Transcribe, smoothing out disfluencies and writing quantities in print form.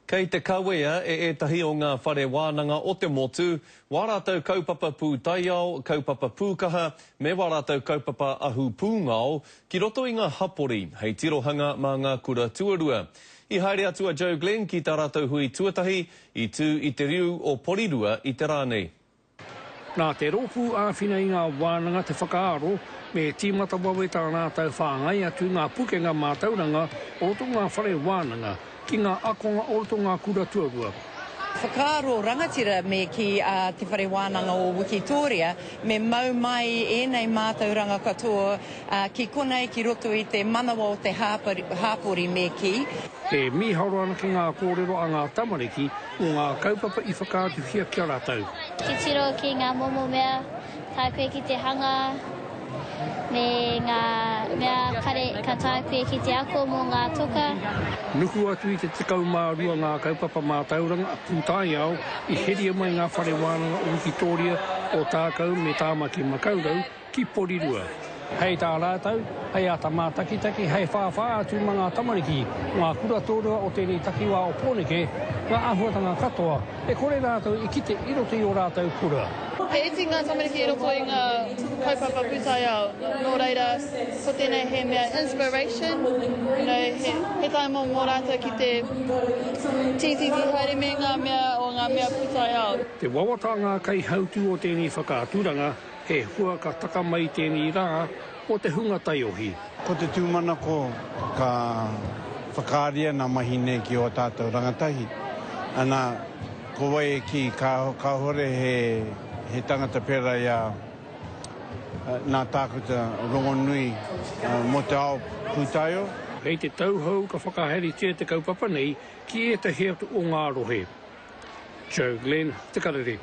Kei te kawea e ētahi o ngā whare wānanga o te motu wā rātou kaupapa pūtaiao, kaupapa pūkaha me wā rātou kaupapa ahupūngao ki roto i ngā hapori hei tirohanga mā ngā kura tuarua. I haere atu a Joe Glenn ki tā rātou hui tuatahi i tū i te riu o Porirua i te rā nei. Nā te rōpū āwhina i ngā wānanga te whakaaro me tīmata wawe tā rātou whāngai atu ngā pukenga mātauranga o roto ngā whare wānanga ki ngā akonga o roto ngā kura tuarua. Whakaaro rangatira me kī a Te Whare Wānanga o Wikitōria me mau mai ēnei mātauranga katoa ki konei ki roto i te manawa o te hāpori me kī. E mīharo ana ki ngā kōrero a ngā tamariki mō ngā kaupapa i whakaatuhia ki a rātou. Titiro ki ngā momo mea taea koe ki te hanga me ngā mea kare ka taea koe ki te ako mō ngā toka. Nuku atu i te 12 ngā kaupapa mātauranga pūtaiao i heria mai ngā whare wānanga o Wikitōria, Ōtākou me Tāmaki Makaurau ki Porirua. Hei tā rātou, hei āta mātakitaki, hei whāwhā atu mā ngā tamariki o ngā kura tōrua o tēnei takiwā o Pōneke ngā āhuatanga katoa e kore rātou i kite i roto i ō rātou kura. He iti ngā tamariki i roto i ngā kaupapa pūtaiao, nō reira ko tēnei he mea inspiration, you know, he, he taima mō rātou ki te tītiti haere me ngā mea o ngā mea pūtaiao. Te wawata a ngā kaihautū o tēnei whakaaturanga He hua ka taka mai tēnei rā mō te hunga taiohi. Ko te tūmanako ka whakaaria nā mahi nei ki ō tātou rangatahi. Ana, ko wai e kī kāore he tangata pērā i a nā tākuta rongonui mō te ao pūtaiao. Hei te tau hou ka whakahaeretia te kaupapa nei ki ētahi atu o ngā rohe. Joe Glenn, Te Karere.